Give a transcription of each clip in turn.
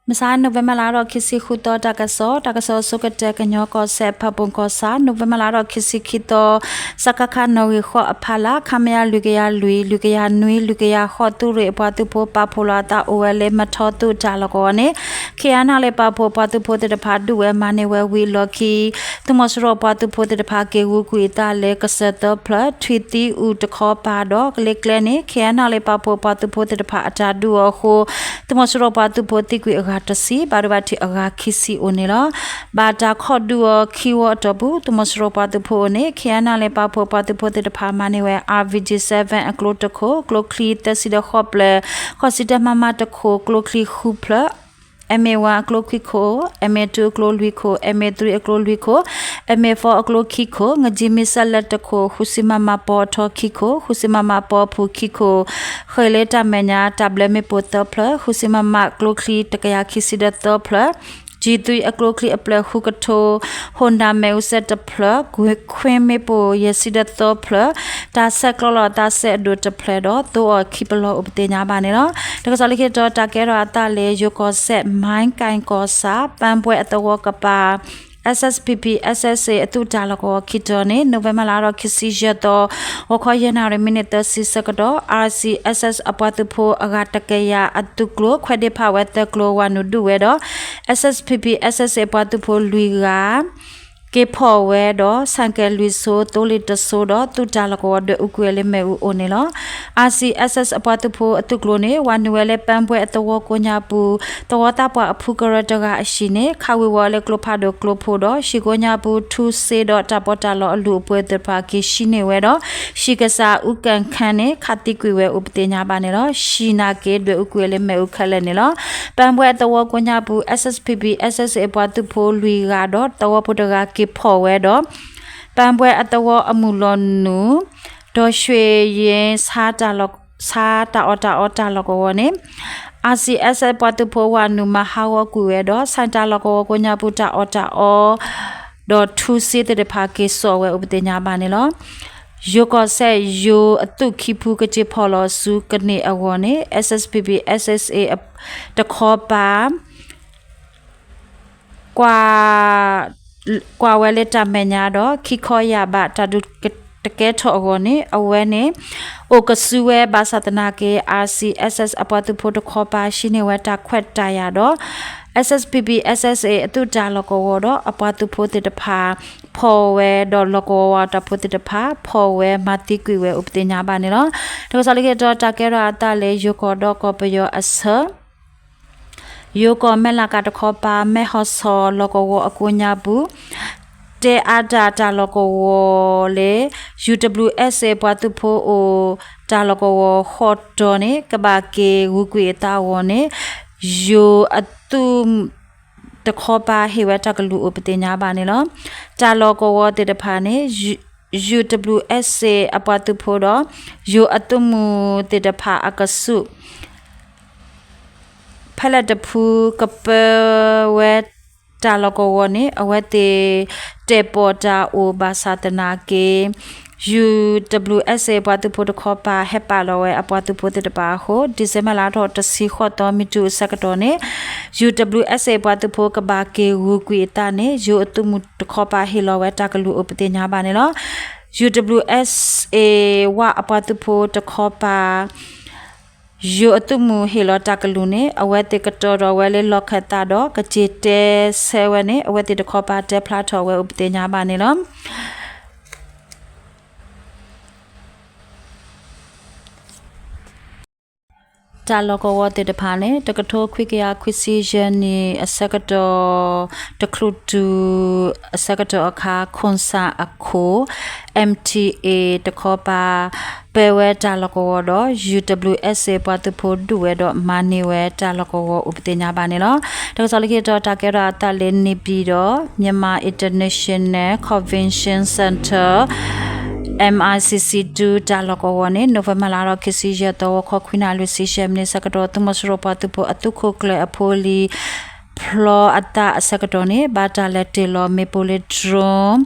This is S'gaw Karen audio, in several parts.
မဆါ နိၣ်ဝ့ဘၢၣ်လါထီၣ်ခံဆံဃုသီ တၢ်ကစီၣ်, တၢ်ကစီၣ်အဆိကတၢၢ် ကညီကီၢ်စဲၣ် ဖၣ်ပူၣ်ကီၢ်ဆၣ်, နိၣ်ဝ့ဘၢၣ်လါထီၣ်ခံဆံခံသီ, စကခ နီၣ်ဂံၢ်ဃိးအဖီလာ် ခမရ လွံၢ်ကယၤလွံၢ်, လွံၢ်ကယၤနွံ, လွံၢ်ကယၤဃိး သုးရ့ၣ်အပှၤသုးဖိ ပာ်ဖှိၣ်လီၤအသးအိၣ်ဝဲလၢ မထီသူၣ်တၢ်လီၢ်ကဝီၤန့ၣ် ခ့ၣ်အဲၣ်နၣ်လ့ၣ် ပာ်ဖှိၣ်ပှၤသုးဖိသ့ၣ်တဖၣ် ဒုးဝဲမၤန့ၢ်ဝဲဝံၤအလီၢ်ခံ သုးမီၤစိရိၤပှၤသုးဖိသ့ၣ်တဖၣ် က့ၤဂုာ်ကွံာ်အသးလၢကစၢၢ်သၢဖျၢၣ် ထွံၣ်သံအူတခီပၤဒီး ကလ့ကျဲန့ၣ် ခ့ၣ်အဲၣ်နၣ်လ့ၣ် ပာ်ဖှိၣ်ပှၤသုးဖိသ့ၣ်တဖၣ်အတၢ်ဒုးအီၤအဃိ သုးမီၤစိရိၤပှၤသုးဖိသံကွံာ်အဂၤတဆံ ဘၣ်ဒိဘၣ်ထံးအဂၤခံဆံအိၣ်န့ၣ်လီၤ. ဘၣ်တၢ်ခီၣ်ဒုးအီၤခံဝီအတီၢ်ပူၤ သုးမီၤစိရိၤပှၤသုးဖိအအိၣ်န့ၣ် ခ့ၣ်အဲၣ်နၣ်လ့ၣ် ပာ်ဖှိၣ်ပှၤသုးဖိသ့ၣ်တဖၣ် မၤန့ၢ်ဝဲ အၣ်ဝံၣ်ကၠံၣ် စဲဝ်ၣ်အကျိတခိၣ် ကျိချံသၢဆံဒီးဃိးဖျၢၣ်, ဃိးဆံတၢ မမ တခိၣ် ကျိချံဃုဖျၢၣ် M A one အကျိခွံခိၣ်, M A two အကျိလွံၢ်ခိၣ်, M A three အကျိလွံၢ်ခိၣ်, M A four အကျိခံခိၣ်, ငကၠံမံစဲးလၢတခိၣ်, ဃုဆံ မမ ပီအထီခံခိၣ်, ဃုဆံ မမ ပီအဖုၣ်ခံခိၣ်, ဃ့ၢ်လၢတၢ်မဲာ်ညါ တၢ်ဘျၢမ့ၣ်ပိၢ်သၢဖျၢၣ်, ဃုဆံ မမ ကျိချံတကယၤခံဆံဒီးသၢဖျၢၣ်, G three အကျိချံအဖျၢၣ်ဃုကထိ, Honda မ့ၣ်အူစဲးတဖျၢၣ်, ကွ့ခွ့မ့ၣ်ပိၢ်ယဲၢ်ဆံဒီးသၢဖျၢၣ်, တၢ်ဆဲးကျိးလီၤသးစဲးအဒိၣ်တဖျၢၣ်ဒီး သိအီၤခံပလီၢ်အိၣ်ပသ့ၣ်ညါဘၣ်န့ၣ်လီၤ. တၢ်ကစီၣ်လၢခံတီၤ တၢ်ကဲထီၣ်အသးလၢ ယိၤကီၢ်စဲၣ် မၢကၣ်ကီၢ်ဆၣ် ပၢဘှဲအသဝီကပၤ S S P P S S A အသုးတၢ်လီၢ်ကဝီၤခံတီၤန့ၣ် နိၣ်ဝ့ဘၢၣ်လါထီၣ်ခံဆံယဲၢ်သီ ဂီၤခီယဲၢ်နၣ်ရံၣ် မံးနံးသၢဆံဆၢကတီၢ် R C S S အပှၤသုးဖိအဂၤတကယၤအသုးကျိၤ ခွဲးဒ့ဖးဝဲသၢကျိၤ ဝၤနုာ်ဒုးဝဲဒီး S S P P S S A အပှၤသုးဖိလွံၢ်ဂၤ က့ၤဖီၣ်ဝဲဒီး ဆၣ်ကဲလွံၢ်ဆိ သိလ့ၣ်တဆိဒီး သုးတၢ်လီၢ်ကဝီၤဒွဲၣ်အူကွံာ်ဝဲလၢမ့ၣ်အူအိၣ်န့ၣ်လီၤ. R C S S အပှၤသုးဖိအသုးကျိၤန့ၣ် ဝၤနုာ်ဝဲလၢပၢဘှဲအသဝီကိးညါပူၤ သဝီသးပှၢ်အဖုကရၢတဂၤအဟံၣ်န့ၣ် ခးဝ့ၤဝီၤလၢကျိဖးဒိၣ်ကျိဖိဒီး ဟံၣ်ကိးညါပူၤထူစ့ဒီးတၢ်ပီးတၢ်လီအလုၢ်အပှ့ၤသ့ၣ်တဖၣ်က့ၤဟံးန့ၢ်ဝဲဒီး ဟံၣ်ကစၢ်အူကၣ်ခၣ်န့ၣ် ခးသံကွံာ်ဝဲအိၣ်ပသ့ၣ်ညါဘၣ်န့ၣ်လီၤ. ဟံၣ်နာ်က့ဒွဲၣ်အူကွံာ်ဝဲလၢမ့ၣ်အူခဲလၢာ်န့ၣ်လီၤ. ပၢဘှဲအသဝီကိးညါပူၤ S S P P S S A အပှၤသုးဖိလွံၢ်ဂၤဒီးသဝီဖိတဂၤက့ၤဖီၣ်ဝဲဒီး ပၢဘှဲအသဝီအမုၢ်လီၤနုာ် ဒီး ရွှေရင် ဆါတၢ်အီၣ်တၢ်အီတၢ်လီၢ်ကဝီၤန့ၣ် R C S S ပှၤသုးဖိဝၤနုာ်မၤဟးဂီၤကွံာ်ဝဲဒီး ဆၣ်တၢ်လီၢ်ကဝီၤကိးညါပူၤတၢ်အီၣ်တၢ်အီ ဒီးထူစ့သ့ၣ်တဖၣ်က့ၤစိာ်ဝဲအိၣ်ပသ့ၣ်ညါဘၣ်န့ၣ်လီၤ. ယိၤကီၢ်စဲၣ် ယိၤအသုးခံဖုကက့ၤဖီၣ်လီၤဆူကန့ၢ်အဂီၢ်န့ၣ် S S P P S S A တခီပၤ ကွၢ် ကွၢ်ဝဲလၢတၢ်မဲာ်ညါဒီး ခံခီယာ်ဘးတၢ်ဒုးတကဲထီၣ်အဂီၢ်န့ၣ် အဝဲန့ၣ် အိၣ်ကစုဝဲဘၣ်ဆၣ်သနာ်က့ R C S S အပှၤသုးဖိတခီပၤ ဟံးန့ၢ်ဝဲတၢ်ခွဲးတၢ်ယာ်ဒီး S S P P S S A အသုးတၢ်လီၢ်ကဝီၤဒီး အပှၤသုးဖိသ့ၣ်တဖၣ် ဖီၣ်ဝဲဒီးလီၢ်ကဝီၤဝၤတၢ်ဖိသ့ၣ်တဖၣ် ဖီၣ်ဝဲမၤသံကွံာ်ဝဲအိၣ်ပသ့ၣ်ညါဘၣ်န့ၣ်လီၤ. တၢ်ကစီၣ်လၢခံတီၤ တၢ်ကဲထီၣ်အသးလၢယိၤကီၢ်ဒီးကီၢ်ပယီၤအဆၢ ယိၤကီၢ်မဲၢ်လးကးတခီပၤ မဲၢ်ဟီၣ်ဆီၣ်လီၢ်ကဝီၤအကိးညါပူၤ တဲအါတၢ်တၢ်လီၢ်ကဝီၤလၢ U W S A ပှၤသုးဖိအိၣ်တၢ်လီၢ်ကဝီၤဃီတီၤန့ၣ် ကဘၣ်က့ၤဂုာ်ကွံာ်အသးအဂီၢ်န့ၣ် ယိၤအသုး တခီပၤဟ့ၣ်ဝဲတၢ်ကလုၢ်အိၣ်ပသ့ၣ်ညါဘၣ်န့ၣ်လီၤ. တၢ်လီၢ်ကဝီၤသ့ၣ်တဖၣ်န့ၣ် U W S A အပှၤသုးဖိဒီး ယိၤအသုးမုၢ်သ့ၣ်တဖၣ်အကဆူး ဖဲလဲၣ်တဖု ကပၢဝဲတၢ်လီၢ်ကဝီၤန့ၣ် အဝဲသ့ၣ်တဲာ်ပီၣ်တၢ်အိၣ်ဘၣ်ဆၣ်သနာ်က့ U W S A ပှၤသုးဖိတခီပၤ ဟဲပာ်လီၤဝဲအပှၤသုးဖိသ့ၣ်တဖၣ်အဃိ December လါထီၣ်တဆံဃိးသီ မုၢ်ထူၣ်အဆၢကတီၢ်န့ၣ် U W S A ပှၤသုးဖိကဘၣ်က့ၤဂုာ်ကွံာ်အသးန့ၣ် ယိၤအသုးမုၢ်တခီပၤဟ့ၣ်လီၤဝဲတၢ်ကလုၢ်အိၣ်ပသ့ၣ်ညါဘၣ်န့ၣ်လီၤ. U W S A ဝၣ်အပှၤသုးဖိတခီပၤ ယိၤအသုးမုၢ်ဟ့ၣ်လီၤတၢ်ကလုၢ်န့ၣ် အဝဲသ့ၣ်ကတီၤထီၣ်ဝဲလၢလီၢ်ခၢၣ်သးဒီး ကစ့ၢ်တဲဆၢဝဲန့ၣ် အဝဲသ့ၣ်တခီပၤတဲဖျါထီၣ်ဝဲအိၣ်ပသ့ၣ်ညါဘၣ်န့ၣ်လီၤ. တၢ်လီၢ်ကဝီၤသ့ၣ်တဖၣ်န့ၣ် တကထိခွံကယၤခွံဆံယဲၢ်နံၣ်အဆၢကတီၢ် တချုးတုၤအဆၢကတီၢ်အခါ ခိၣ်စၣ်အခိၣ် M T A တခီပၤ ပၢဝဲတၢ်လီၢ်ကဝီၤဒီး U W S A ပှၤသုးဖိဒုးဝဲဒီးမၤန့ၢ်ဝဲတၢ်လီၢ်ကဝီၤအိၣ်ပသ့ၣ်ညါဘၣ်န့ၣ်လီၤ. တၢ်ကစီၣ်လၢခံတီၤ တၢ်ကဲထီၣ်အသးလၢ နေပြည်တော် Myanmar International Convention Center M I C C two တၢ်လီၢ်ကဝီၤန့ၣ် November လါထီၣ်ခံဆံယဲၢ်သီ ဂီၤခီခွံနၣ်ရံၣ်လွံၢ်ဆံယဲၢ်မံးနံးဆၢကတီၢ် သုးမီၤစိရိၤပှၤသုးဖိအသုးခိၣ်ကျၢၢ်အဖိလံၤ ဖျီအသးအဆၢကတီၢ်န့ၣ် ဘၣ်တၢ်လဲၤတ့ၢ်လီၤမ့ၣ်ပိၢ်လၢ drone,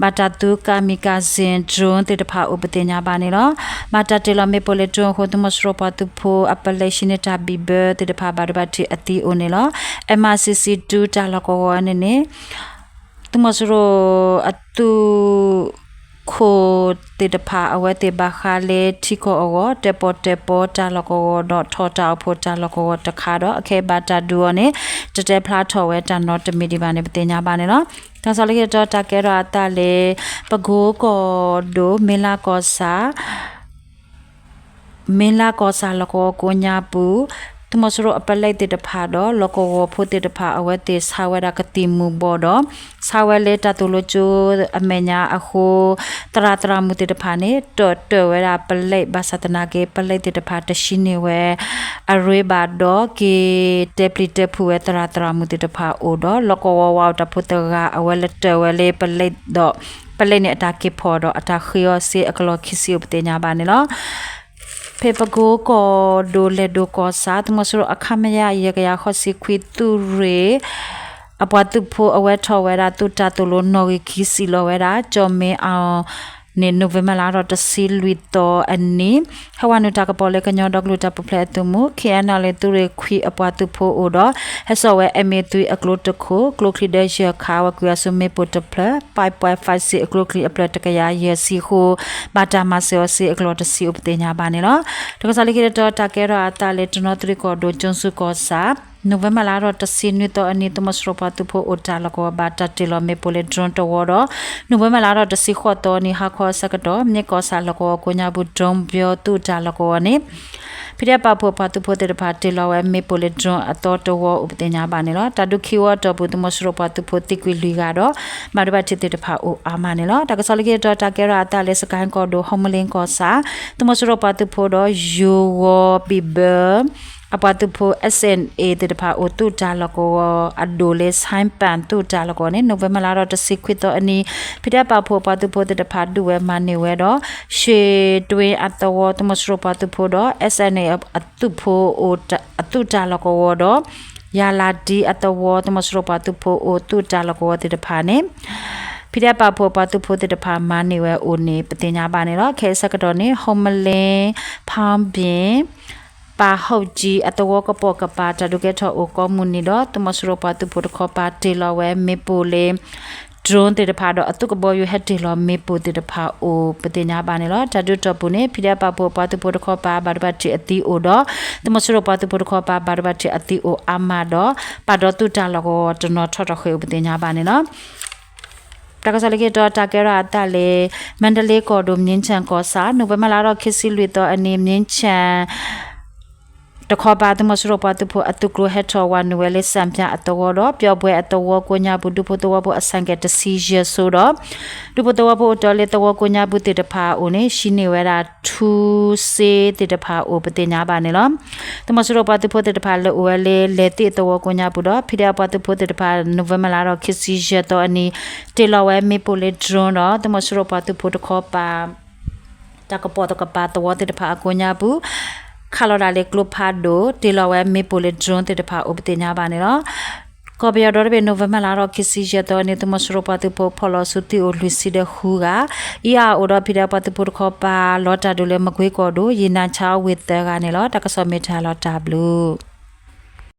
ဘၣ်တၢ်သူ kamikaze drone သ့ၣ်တဖၣ်အိၣ်ပသ့ၣ်ညါဘၣ်န့ၣ်လီၤ. ဘၣ်တၢ်တ့ၢ်လီၤမ့ၣ်ပိၢ်လၢ drone အဃိ သုးမီၤစိရိၤပှၤသုးဖိအပလဲၣ် ဟံးန့ၢ်တၢ်ဘံၣ်ဘၢသ့ၣ်တဖၣ် ဘၣ်ဒိဘၣ်ထံးအသံအိၣ်န့ၣ်လီၤ. M I six two တၢ်လီၢ်ကဝီၤန့ၣ်န့ၣ် သုးမီၤစိရိၤအသုးခိၣ်သ့ၣ်တဖၣ် အဝဲသ့ၣ်ဘၣ်ဃးလၢထံကီၢ်အဂီၢ် တၢၣ်ပီၣ်တၢၣ်ပီတၢ်လီၢ်ကဝီၤဒီး ထီၣ်တၢ်အိၣ်ဖှိၣ်တၢ်လီၢ်ကဝီၤတခါဒီး အခဲအံၤဘၣ်တၢ်ဒုးအီၤန့ၣ် တတဲဖျါထီၣ်ဝဲတၢ်နီတမံၤဒံးဘၣ်န့ၣ် ပသ့ၣ်ညါဘၣ်န့ၣ်လီၤ. တၢ်ကစီၣ်လၢခံတတီၤ တၢ်ကဲထီၣ်အသးလၢ ပကိကီၢ်ဒိၣ် မ့လးကီၢ်ဆၣ် မ့လးကီၢ်ဆၣ်လီၢ်ကဝီၤကိးညါပူၤ သုးမီၤစိရိၤအပလဲၣ်သ့ၣ်တဖၣ်ဒီး လီၢ်ကဝီၤဖိသ့ၣ်တဖၣ် အဝဲသ့ၣ်ဆါဝဲဒၣ်ကသံၣ်မူၤဘှီးဒီး ဆါဝဲလၢတၢ်သိၣ်လိကၠိအမဲာ်ညါအဃိ သရၣ်သရၣ်မုၣ်သ့ၣ်တဖၣ်န့ၣ် တၢၣ်တၢၣ်ဝဲဒၣ်ပလဲၣ် ဘၣ်ဆၣ်သနာ်က့ ပလဲၣ်သ့ၣ်တဖၣ်တဟံးန့ၢ်ဝဲအရ့ဘၣ်ဒီး က့ၤတဲပျံၤတဲဖုးဝဲသရၣ်သရၣ်မုၣ်သ့ၣ်တဖၣ်အိၣ်ဒီး လီၢ်ကဝီၤဝးအိၣ်တၢ်ဖိတဂၤ အဝဲလဲၤတၢၣ်ဝဲလၢပလဲၣ်ဒီး ပလဲၣ်န့ၣ်အတၢ်က့ၤဖီၣ်ဒီး အတၢ်ဃ့အီၤစ့အကလီၢ်ခံဆံအိၣ်ပသ့ၣ်ညါဘၣ်န့ၣ်လီၤ. ဖဲပကိကီၢ်ဒိၣ်လဲၣ်ဒိၣ်ကီၢ်ဆၣ် သုးမီၤစိရိၤအ ခမရ ယဲၢ်ကယၤဃိးဆံခွံ သုးရ့ၣ် အပှၤသုးဖိအဝဲထီၣ်ဝဲဒၣ် သုးတၢ်သိၣ်လိနီၣ်ဂံၢ်ခံ စံၣ်လီၤဝဲဒၣ် ကၠီၣ်မ့အီၣ်န့ၣ် နိၣ်ဝ့ဘၢၣ်လါထီၣ်တဆံလွံၢ်သီအနံၤ ဟဲဝဲနုာ်တၢ်ကပီၤလၢကညီဒီကလုာ်တၢ်ပူၤဖျဲးအသုးမုၢ် ခ့ၣ်အဲၣ်နဲၣ်လ့ၣ် သုးရ့ၣ်ခွံအပှၤသုးဖိအိၣ်ဒီး ဟဲစိာ်ဝဲ M A three အကျိတခိၣ် ကျိချံဒၢယဲၢ်ခါ ဝဲကွံာ်အီၤဆူမ့ၣ်ပိၢ်တဖျၢၣ် five point five six အကျိချံအဖျၢၣ်တကယၤယဲၢ်ဆံအဃိ ဘၣ်တၢ်မၤစၢၤအီၤစ့အကလီၢ်တဆံအိၣ်ပသ့ၣ်ညါဘၣ်န့ၣ်လီၤ. တၢ်ကစီၣ်လၢခံတတီၤ တၢ်ကဲထီၣ်အသးလၢတနီသရံၣ်ကီၢ်ဒိၣ် ကၠိစူကီၢ်ဆၣ် နိၣ်ဝ့ဘၢၣ်လါထီၣ်တဆံနွံသီအနံၤ သုးမီၤစိရိၤပှၤသုးဖိအိၣ်တၢ်လီၢ်ကဝီၤ ဘၣ်တၢ်တ့ၢ်လီၤမ့ၣ်ပိၢ်လၢ drone တဝီဒီး နိၣ်ဝ့ဘၢၣ်လါထီၣ်တဆံဃိးသီအနံၤ ဟါခီအဆၢကတီၢ် မ့ၢ်ကီၢ်ဆၣ်လီၢ်ကဝီၤကိးညါပူၤ drone ဘျီသုးတၢ်လီၢ်ကဝီၤန့ၣ် ဖံးဒဲးပာ်ဖှိၣ်ပှၤသုးဖိသ့ၣ်တဖၣ် တ့ၢ်လီၤဝဲမ့ၣ်ပိၢ်လၢ drone အသီတဝီအိၣ်ပသ့ၣ်ညါဘၣ်န့ၣ်လီၤ. တၢ်ဒုးခံဝီတီၢ်ပူၤ သုးမီၤစိရိၤပှၤသုးဖိသံကွံာ်လွံၢ်ဂၤဒီး ဘၣ်ဒိဘၣ်ထံးသ့ၣ်တဖၣ်အိၣ်အါမးန့ၣ်လီၤ. တၢ်ကစီၣ်လၢခံတတီၤ တၢ်ကဲထီၣ်အသးလၢ စကဲၣ်ကီၢ်ဒိၣ် ဟုမ္မလင်းကီၢ်ဆၣ် သုးမီၤစိရိၤပှၤသုးဖိဒီး ယိၤဝီၤဘံၣ်ဘၢ အပှၤသုးဖိ S N A သ့ၣ်တဖၣ်အိၣ်သုးတၢ်လီၢ်ကဝီၤအဒိၣ်လၢ ဆိုင်းပန် သုးတၢ်လီၢ်ကဝီၤန့ၣ် နိၣ်ဝ့ဘၢၣ်လါထီၣ်တဆံခွံသီအနံၤ ဖံးဒဲးပာ်ဖှိၣ်ပှၤသုးဖိသ့ၣ်တဖၣ်ဒုးဝဲမၤန့ၢ်ဝဲဒီး ရှ့တွ့အသဝီ သုးမီၤစိရိၤပှၤသုးဖိဒီး S N A အသုးဖိအိၣ်အသုးတၢ်လီၢ်ကဝီၤဒီး ယၤလၤဒံအသဝီ သုးမီၤစိရိၤပှၤသုးဖိအိၣ်သုးတၢ်လီၢ်ကဝီၤသ့ၣ်တဖၣ်န့ၣ် ဖံးဒဲးပာ်ဖှိၣ်ပှၤသုးဖိသ့ၣ်တဖၣ်မၤန့ၢ်ဝဲအိၣ်န့ၣ် ပသ့ၣ်ညါဘၣ်န့ၣ်လီၤ. ခဲအံၤဆၢကတီၢ်န့ၣ် ဟုမ္မလင်း ဖၣ်ဘ့ၣ် ပၣ်ဟီၣ်ကၠံ အသဝီကပိာ်ကပၤ တၢ်ဒုးကဲထီၣ်အိၣ်ကိးမုၢ်နံၤဒီး သုးမီၤစိရိၤပှၤသုးဖိတခီပၤတ့ၢ်လီၤဝဲမ့ၣ်ပိၢ်လၢ drone သ့ၣ်တဖၣ်ဒီး အသုးကဘီယူၤဟဲတ့ၢ်လီၤမ့ၣ်ပိၢ်သ့ၣ်တဖၣ်အိၣ် ပသ့ၣ်ညါဘၣ်န့ၣ်လီၤ. တၢ်ဒုးတီၢ်ပူၤန့ၣ် ဖံးဒဲးပာ်ဖှိၣ်ပှၤသုးဖိတခီပၤ ဘၣ်ဒိဘၣ်ထံးအသံအိၣ်ဒီး သုးမီၤစိရိၤပှၤသုးဖိတခီပၤ ဘၣ်ဒိဘၣ်ထံးအသံအိၣ်အါမးဒီး ပာ်ဒီးသုးတၢ်လီၢ်ကဝီၤတနီၤထီၣ်ထီၣ်ဃ့ၢ်အိၣ် ပသ့ၣ်ညါဘၣ်န့ၣ်လီၤ. တၢ်ကစီၣ်လၢခံတတီၤ တၢ်ကဲထီၣ်အသးလၢ မါတလ့ကီၢ်ဒိၣ် မြင်းခြံကီၢ်ဆၣ် နိၣ်ဝ့ဘၢၣ်လါထီၣ်ခံဆံလွံၢ်သီအနံၤ မြင်းခြံ တခီပၤ သုးမီၤစိရိၤပှၤသုးဖိအသုးကျိၤဟဲထီၣ်ဝးနုာ်ဝဲလၢ စၣ်ဖၠၣ်အသဝီဒီး ပျီၣ်ဘွဲၣ်အသဝီကိးညါပူၤ ဒူဖိသဝီဖိအဆိုင်ကယ်တဆံယဲၢ်စိဒီး ဒူဖိသဝီဖိအိၣ်တ့ၢ်လၢသဝီကိးညါပူၤသ့ၣ်တဖၣ်အအိၣ်န့ၣ် ဟံးန့ၢ်ဝဲဒၣ်ထူစ့သ့ၣ်တဖၣ်အိၣ် ပသ့ၣ်ညါဘၣ်န့ၣ်လီၤ. သုးမီၤစိရိၤပှၤသုးဖိသ့ၣ်တဖၣ်လဲၤအိၣ်ဝဲလၢ လဲၤသ့ၣ်သဝီကိးညါပူၤဒီး ဖံးဒဲးပှၤသုးဖိသ့ၣ်တဖၣ် နိၣ်ဝ့ဘၢၣ်လါထီၣ်ခံဆံယဲၢ်သီအနံၤ တ့ၢ်လီၤဝဲမ့ၣ်ပိၢ်လၢ drone ဒီး သုးမီၤစိရိၤပှၤသုးဖိတခီပၤ တၢ်ကပိာ်သကပၤသဝီသ့ၣ်တဖၣ်အကိးညါပူၤ ခးလီၤဒၣ်လၢကျိဖးဒိၣ် တ့ၢ်လီၤဝဲမ့ၣ်ပိၢ်လၢ drone သ့ၣ်တဖၣ်အိၣ် ပသ့ၣ်ညါဘၣ်န့ၣ်လီၤ. ကီၢ်ပယီၤဒီတဘ့ၣ် နိၣ်ဝ့ဘၢၣ်လါထီၣ်ခံဆံယဲၢ်သီအနံၤ သုးမီၤစိရိၤပှၤသုးဖိဖီၣ်လီၤဆူသံအိၣ်လွံၢ်ဆံဒီးဃုဂၤ အံၤအအိၣ်ဒီးဖံးဒဲးပှၤသုးဖိတခီပၤ လီၤတၢ်ဒုးလၢမကွ့ကီၢ်ဒိၣ် ယံာ်နါဆါဝ့ၢ်သၢဂၤန့ၣ်လီၤ. တၢ်ကစီၣ်မ့ၢ်တၢ်လီၤတၢ်ဘျုး